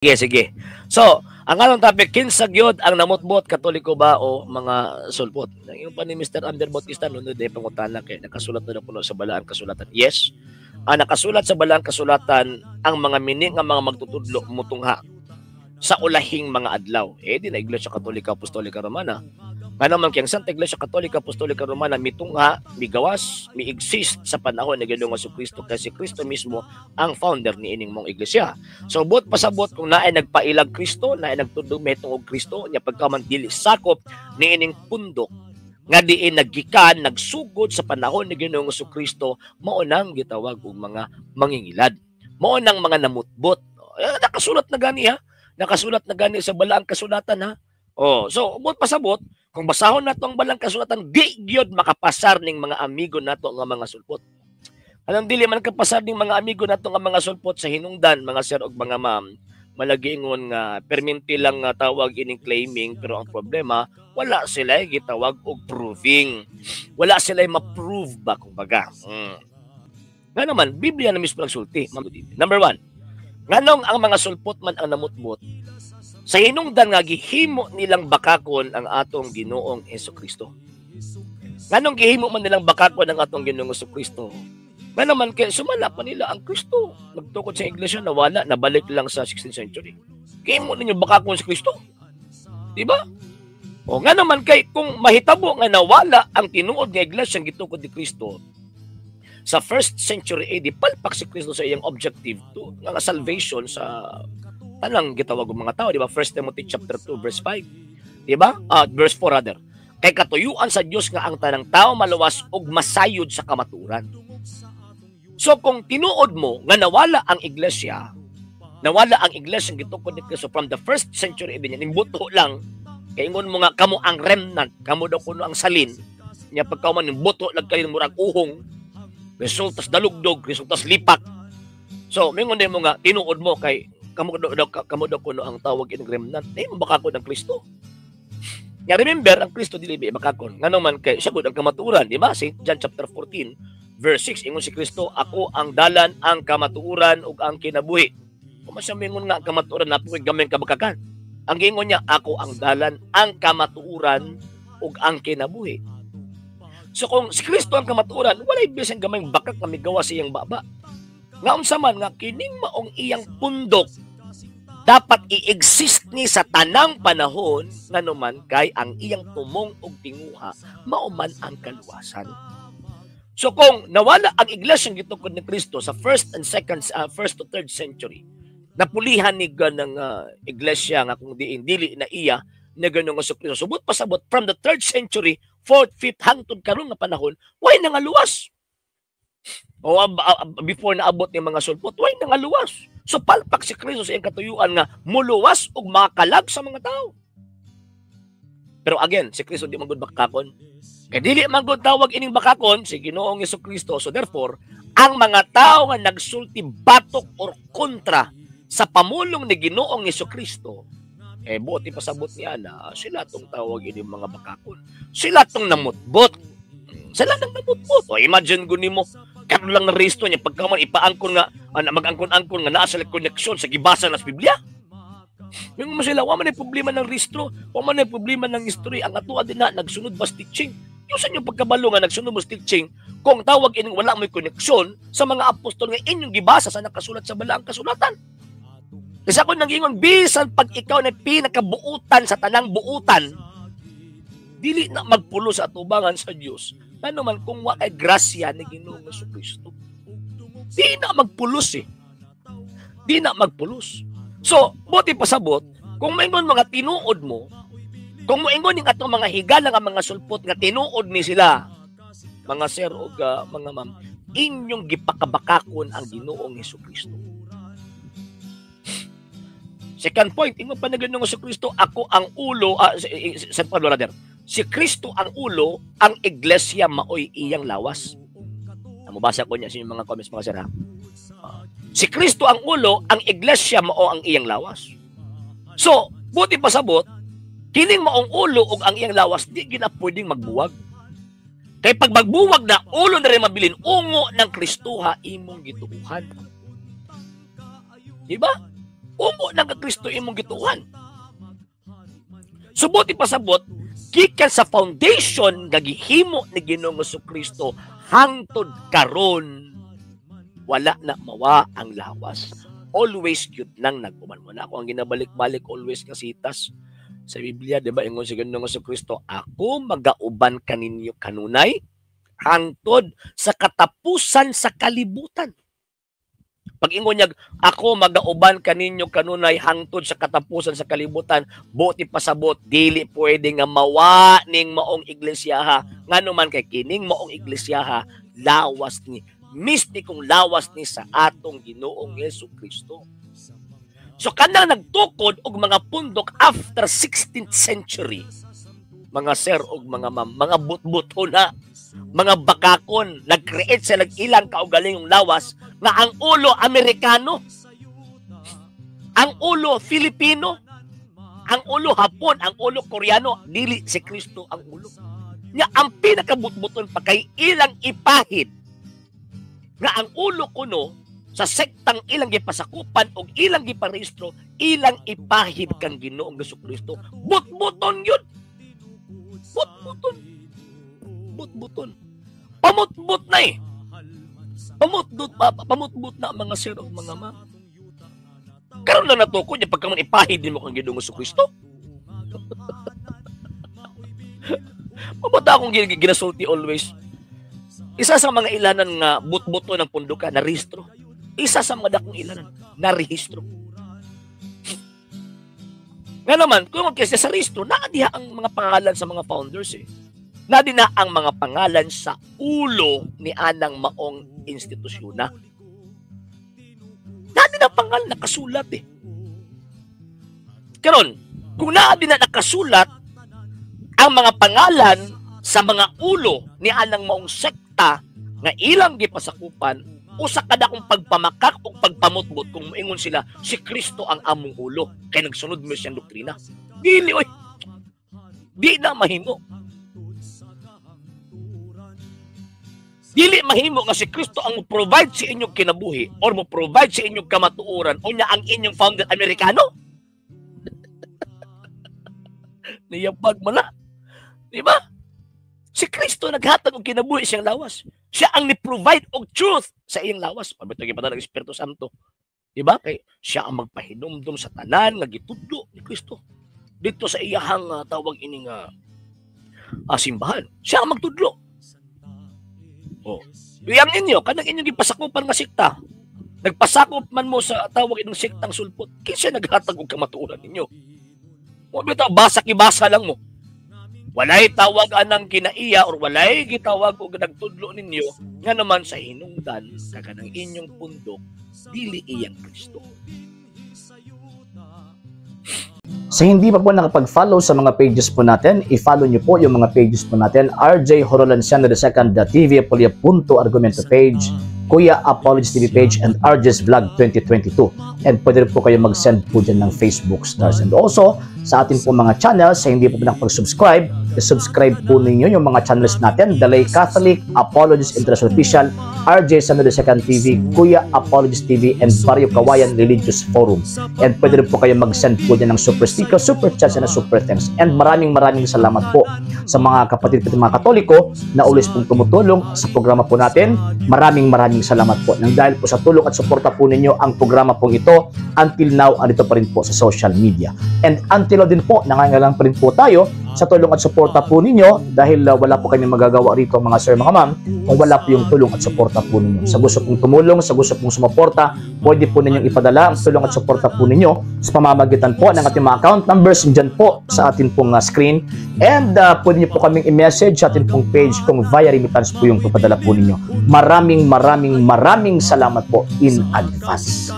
Sige, sige. So, ang anong topic, kinsa gyud ang namutbot, Katoliko ba o mga sulpot? Yung pa ni Mr. Ander Bautista, nunod eh, pangutana kay nakasulat na kuno sa Balaang Kasulatan. Yes, ang nakasulat sa Balaang Kasulatan, ang mga mini nga mga magtutudlo mutungha sa ulahing mga adlaw. Eh, di na Iglesia Katolika Apostolika Romana. Nga naman kay ang Santa Iglesia Katolika Apostolika Romana mitungha, migawas, mi-exist sa panahon ni Ginoong Kristo kay si Kristo mismo ang founder ni ining mong iglesia. So buot pasabot kung naay nagpailag Kristo, naay nagtudlo mahitungod Kristo, nya pagkaman dili sakop ni ining pundok nga diin naggikan, nagsugod sa panahon ni Ginoong Kristo, mao nang gitawag og mga mangingilad. Mao nang mga namutbot. Eh, nakasulat na gani ha. Nakasulat na gani sa Balaang Kasulatan ha. Oh, so buot pasabot kung basahon nato ang Balang Kasulatan, di gyud makapasar ning mga amigo nato nga mga sulpot. Anong dili man kapasar ning mga amigo nato nga mga sulpot sa hinungdan, mga sir og mga ma'am, malagi ingon nga perminti lang nga tawag ining claiming, pero ang problema wala sila gitawag og proving. Wala sila ma-prove ba kumbaga. Nga naman, Biblia na mismo nagsulti. Number one, nganong ang mga sulpot man ang namutbot sa hinungdan nga gihimo nilang bakakon ang atong Ginoong Hesukristo? Nganong gihimo man nilang bakakon ang atong Ginoong Hesukristo? Nga naman kay sumala pa nila ang Kristo. Nagtukod sa iglesia, nawala, nabalik lang sa 16th century. Gihimo ninyo bakakon si Kristo. Di ba? O nga naman kay kung mahitabo nga nawala ang tinuod nga iglesia ang gitukod ni Kristo sa first century AD, palpak si Kristo sa iyang objective to nga salvation sa tanang gitawag og mga tao, di ba? 1 Timothy chapter 2 verse 5. Di ba? Verse 4 rather. Kay katuyuan sa Dios nga ang tanang tao maluwas ug masayod sa kamatuoran. So kung tinuod mo nga nawala ang iglesia, nawala ang iglesia gitukod ni Kristo from the first century AD, ning buto lang, kay ingon mo nga kamo ang remnant, kamo daw kuno ang salin, nya pagkauman ning buto lang kayo murag uhong, resultas dalugdog, resultas lipak. So mingon din mo nga tinuod mo kay kamo daw kuno ang tawag ining remnant, eh bakakon ang Kristo. Nga remember, ang Kristo dili ba bakakon? Ngano man kay siya gud ang kamatuoran, di ba? St. John chapter 14 verse 6, ingon si Kristo, "Ako ang dalan, ang kamatuoran ug ang kinabuhi." Kung man siya mingon nga ang kamatuoran napoy gamay kabakakan. Ang giingon niya, "Ako ang dalan, ang kamatuoran ug ang kinabuhi." So kung si Kristo ang kamatuoran, walay bisan gamay bakak nga migawa sa iyang baba. Nga unsa man nga kining maong iyang pundok dapat i-exist ni sa tanang panahon, nganuman kay ang iyang tumong og tinguha mao man ang kaluwasan. So kung nawala ang iglesia gitukod ni Kristo sa first and second first to third century, napulihan ni ng iglesia nga kung diin dili na iya na ganung sa Kristo. Subot pasabot from the third century, fourth, fifth hangtod karon nga panahon, way nga luwas. O before naabot ni mga sulpot, way nga luwas. So palpak si Kristo sa iyang katuyuan nga muluwas ug makalag sa mga tao. Pero again, si Kristo di man gud bakakon. Kay dili man gud tawag ining bakakon si Ginoong Kristo. So therefore, ang mga tao nga nagsulti batok or kontra sa pamulong ni Ginoong Kristo, eh buot ipasabot niya na sila tong tawag ining mga bakakon. Sila tong namutbot. Sila nang namutbot. O imagine ko nimo, karon lang na resto niya pagka man ipaangkon nga mag-angkon-angkon nga naa sila koneksyon sa gibasa na sa Biblia. Yung mo sila, wa man ay problema ng restro, wa man ay problema ng history. Ang atoa din na nagsunod ba sa teaching? Yung sa inyong pagkabalo nga nagsunod mo sa teaching, kung tawag ining wala mo'y koneksyon sa mga apostol nga inyong gibasa sa nakasulat sa Balaang Kasulatan. Kasi ako nang bisan pag ikaw na pinakabuutan sa tanang buutan, dili na magpulo sa atubangan sa Dios. Ano man kung wa kay grasya ni Ginoong Kristo. Di na magpulos eh. Di na magpulos. So, buti pasabot, kung maingon mga tinuod mo, kung moingon ning atong mga higala nga mga sulpot nga tinuod ni sila, mga sir o mga ma'am, inyong gipakabakakon ang Ginoong Hesukristo. Second point, ingon pa na Ginoong Kristo, "Ako ang ulo," San Pablo rather, si Kristo ang ulo, ang iglesia maoy iyang lawas. Mabasa ko niya sa inyong mga comments, mga sir ha. Si Kristo ang ulo, ang iglesia mao ang iyang lawas. So, buti pasabot, kining maong ulo ug ang iyang lawas di gina pwedeng magbuwag. Kay pag magbuwag na, ulo na rin mabilin, ungo ng Kristuha imong gituuhan. Di ba? Umo na nga Kristo imong gituohan. So buot ipasabot, gikan sa foundation nga gihimo ni Ginoong Kristo hangtod karon, wala na mawa ang lawas. Always gyud nang nag-uban mo na ako ang ginabalik-balik always nga sitas sa Biblia, di ba? Ingon si Ginoong Kristo, "Ako magauban kaninyo kanunay hangtod sa katapusan sa kalibutan." Pag ingon niya, "Ako magauban kaninyo kanunay hangtod sa katapusan sa kalibutan," buot ipasabot, dili pwede nga mawa ning maong iglesia. Ngano man kay kining maong iglesia, lawas ni, mistikong lawas ni sa atong Ginoong Hesus Kristo. So kanang nagtukod og mga pundok after 16th century, mga sir og mga ma'am, mga butbuto na, mga bakakon, nag-create sila ilang kaugalingong lawas nga ang ulo Amerikano, ang ulo Filipino, ang ulo Hapon, ang ulo Koreano, dili si Kristo ang ulo. Nya ang pinakabutbuton pa kay ilang ipahid nga ang ulo kuno sa sektang ilang gipasakupan og ilang giparehistro, ilang ipahid kang Ginoong Kristo. Butbuton yun. Butbuton. Butbuton. Pamutbut na eh. Pamutbut pa, pamutbut na, mga sir o mga ma'am. Karon lang natukod niya pagka man ipahid mo kang Ginoong Kristo. Mabuta akong ginasulti always. Isa sa mga ilanan nga butbuto ng punduka, narehistro. Isa sa mga dakong ilanan, narehistro. Nga naman, kung kasi sa rehistro, naadiha ang mga pangalan sa mga founders eh. Naadi na ang mga pangalan sa ulo ni anang maong institusyon na. Naadi na pangalan nakasulat eh. Karon, kung naadi na nakasulat ang mga pangalan sa mga ulo ni anang maong sekta nga ilang gipasakupan, usa ka dakong pagpamakak o pagpamutbot kung moingon sila si Kristo ang among ulo kay nagsunod mo siyang doktrina. Dili oy. Di na mahimo. Dili mahimo nga si Kristo ang mo-provide sa inyong kinabuhi or mo-provide sa inyong kamatuoran o niya ang inyong founder Amerikano. Niyapag mo na. Di ba? Si Kristo naghatag og kinabuhi siyang lawas. Siya ang ni-provide og truth sa iyang lawas. Pabito gipadala ng Espiritu Santo. Di ba? Kay siya ang magpahinumdum sa tanan nga gitudlo ni Kristo dito sa iyahang tawag ini nga simbahan. Siya ang magtudlo. Oh. Iyang inyo, kanang inyong gipasakupan nga sikta. Nagpasakop man mo sa tawag inong siktang sulpot. Kinsa naghatag og kamatuoran ninyo? Mo bitaw basa kibasa lang mo. Walay tawag anang kinaiya or walay gitawag og nagtudlo ninyo nga naman sa hinungdan sa kanang inyong pundok dili iyang Kristo. Sa hindi pa po nakapag-follow sa mga pages po natin, i-follow nyo po yung mga pages po natin. RJ Horolanciano II, TV Apolia Punto Argumento page, Kuya Apologies TV page, and RJ's Vlog 2022. And pwede rin po kayo mag-send po dyan ng Facebook stars. And also, sa atin po mga channels, sa hindi po nakapag-subscribe, i-subscribe po ninyo yung mga channels natin, The Lay Catholic, Apologies International Official, RJ Sano II TV, Kuya Apologies TV, and Barrio Kawayan Religious Forum. And pwede rin po kayo mag-send po dyan ng super sticker, super chats, and super thanks. And maraming maraming salamat po sa mga kapatid po mga Katoliko na always pong tumutulong sa programa po natin. Maraming maraming salamat po. Nang dahil po sa tulong at suporta po ninyo ang programa pong ito, until now, andito pa rin po sa social media. And until now din po, nangangailangan pa rin po tayo sa tulong at suporta po ninyo dahil wala po kami magagawa rito, mga sir, mga ma'am, kung wala po yung tulong at suporta po ninyo. Sa gusto pong tumulong, sa gusto pong sumuporta, pwede po ninyong ipadala ang tulong at suporta po ninyo sa pamamagitan po ng ating mga account numbers dyan po sa atin pong screen. And pwede niyo po kaming i-message sa atin pong page kung via remittance po yung papadala po ninyo. Maraming maraming maraming salamat po in advance.